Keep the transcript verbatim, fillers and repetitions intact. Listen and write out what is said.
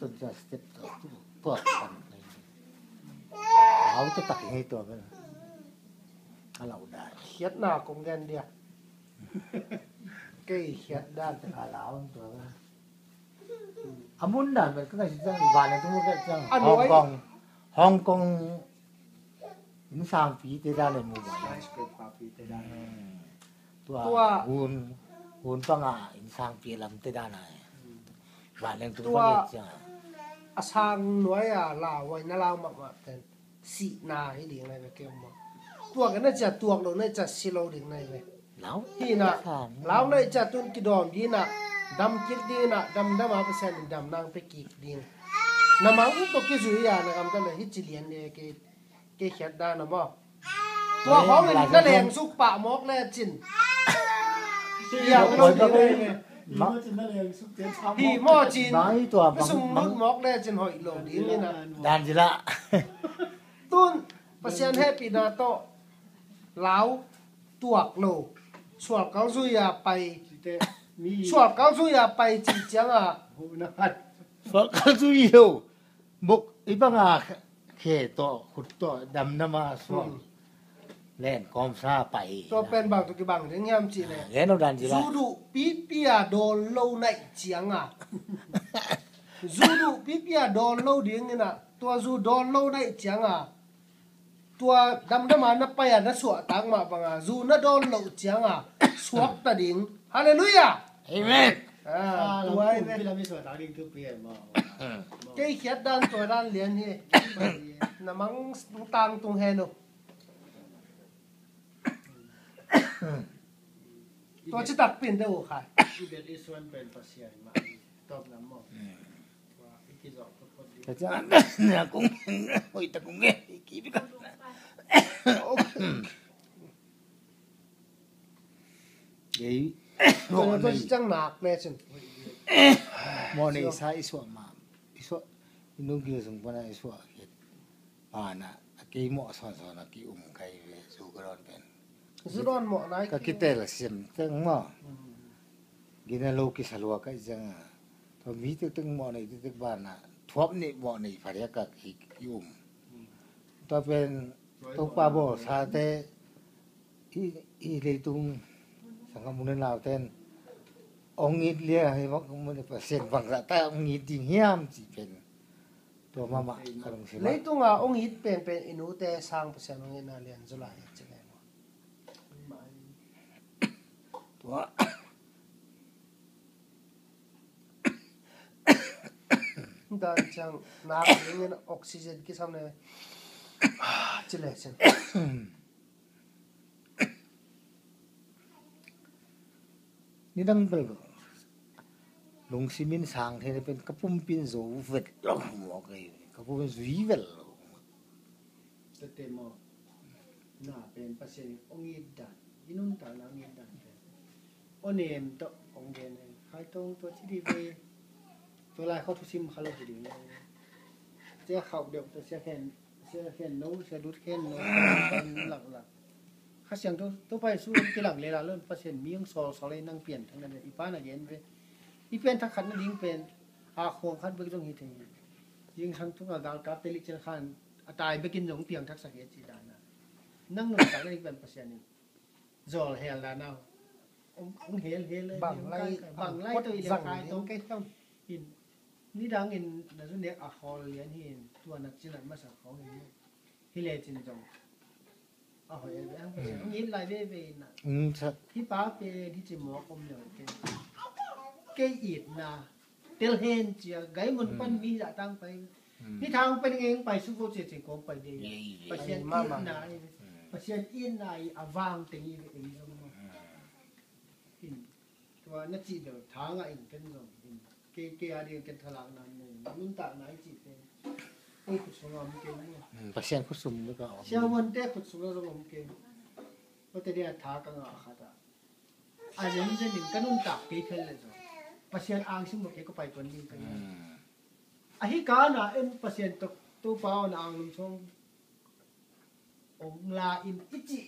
Tun tua step tua, tua pan. Au, tua tak hi tua pen. A lau dan. Khiatna kong gen dia. Kei khiat dan te a lau tua pen. A mun dan pen ka si cang, van a tu mu ka cang. A Hong nuai. Kong, Hong Kong innsangpi te dan a mu ba. Skyscraper pi te dan. Hmm. Tua, tua. Hun, hun panga innsangpi lam te dan a. Hmm. Van leng tung tua pang et cia. A sang nuai a lau, a na lau mahmah pen. Sihna hi ding nai ve kei maw. Tuak na cia, tuak lo na cia, si lo ding nai ve. Lau. Hi na, sang. Lau na cia tun kidawm ding na, dam kik ding na, dam dam a Pasian in dam nang pe kik ding. Na mang ung to kizui a, na gam ta le hi ci lian le kei, kei khiat dan a maw. Tua khawng in na leng suk pah mawk le cin. Hi maw cin. Mai tua bang, sung lut mawk le cin hoih lo ding in a. Dan zila. Tun, Pasian hehpihna tawh, lau, tuak lo. Sual kal zui a pai. Sual kal zui a pai ci ciang a. Sual kal zui lo. Buk, i banga khe tawh, khut tawh, damdam a suak. Hmm. Len kawmsa pai. Tua pen bang tu kibang ding hiam cih le. Ah, len lo dan ci la. Zu duh pipi a dawn lo naih ciang a. Zu duh pipi a dawn lo ding in a. Tua zu dawn lo naih ciang a. Tua damdam a na pai a na suahtak mah banga. Zu na dawn loh ciang a. Suakta ding. Halleluiah. Amen. Ah, tua hi ve. Kei khiat dan tua dan lian hi. Na mang tangtung hen uh. Tua citak pin deuh uh khai. Ka ciang na kung hoih ta kung nge. Ki bi ka. Okay. Kei mawh nei sa i suah ma, i suah, i nung gil sung pana i suah khit pana a kei mawh sawnsawn a ki um kai ve. Zu ka dawn pen, zu dawn mawh nai ka kitel sim teng maw. Gina lo kisa lua kai ciang a, tua mi tektek mawh nei tektek pana thuap nih mawh nei pariak a ki, ki um. Tua pen Topa bawlsate i, i leitung sangkam mun nauten ong it lia hi bang mun Pasian bangzah ta ong it ding hiam ci pen. Tua mahmah ka lungsim ah. Leitunga ong it penpen i nute sang Pasian ong itna lian zaw lai ci pen. Tua dan ciang nak dingin oxygen kisam le ci le cin. Nidang bel lungsimin sang thei na pen ka pumpin zo vet lo maw kei, ka pumpin zui vet lo. Tete maw? Na pen Pasian in ong it dan, i nuntakna ong it dan pen. Ong nem tawh ong gen e, khai tong tua ci di ve. Tua lai khawng thusim kha lo hi ding. Cia khauh deuh tawh cia khen, cia khen no, cia lut khen no, laklak. Kha Siangtho, Topa Jesu kilang lela lon Pasian mi ong sawlsawl ei nang pianthak na i pan a gen ve. I pianthak khat nading pen a khawng khat bek zong hi thei hi. Zingsang tunga galkapte likcial khan a tai bekin zong piangthaksak hi a ci dan a. Nang nuntak na ding pen Pasian in zawl hel dan a. Ong, ong hel hel le bang lai, bang lai tawh i le kai tawh. Kei tawh. In, nidangin na zu nek a hawl lian hi in, tua na cin a masa khawng hi. Hi le cin zong. A hoih a ve ang Pasian. Ong it lai veve in a. Hi pa pen hi ci mawk om lo kei. Kei itna tel hen cia, gai mun pan mi zah tang pai. Hi thang pen ngeng pai su ko cia cin kong pai de. Pasian itna i, Pasian itna i a vang teng i ve ei zong maw. In, tua na cih bel thang a in ken zong in. Kei, kei a ding ken thalak na nei. Nuntakna i cih pen. Kei khut sung a om kei maw. Pasian khut sung bek a om. Siavuante khut sung a zong om kei. Tua te dia tha ka ngah khat a. A zenzen in ka nuntak kei phel le zong Pasian ang sim lo kei ka pai tuan ding ka hi. A hi ka na en Pasian tok Topa aw na ang lum song ong la in i cih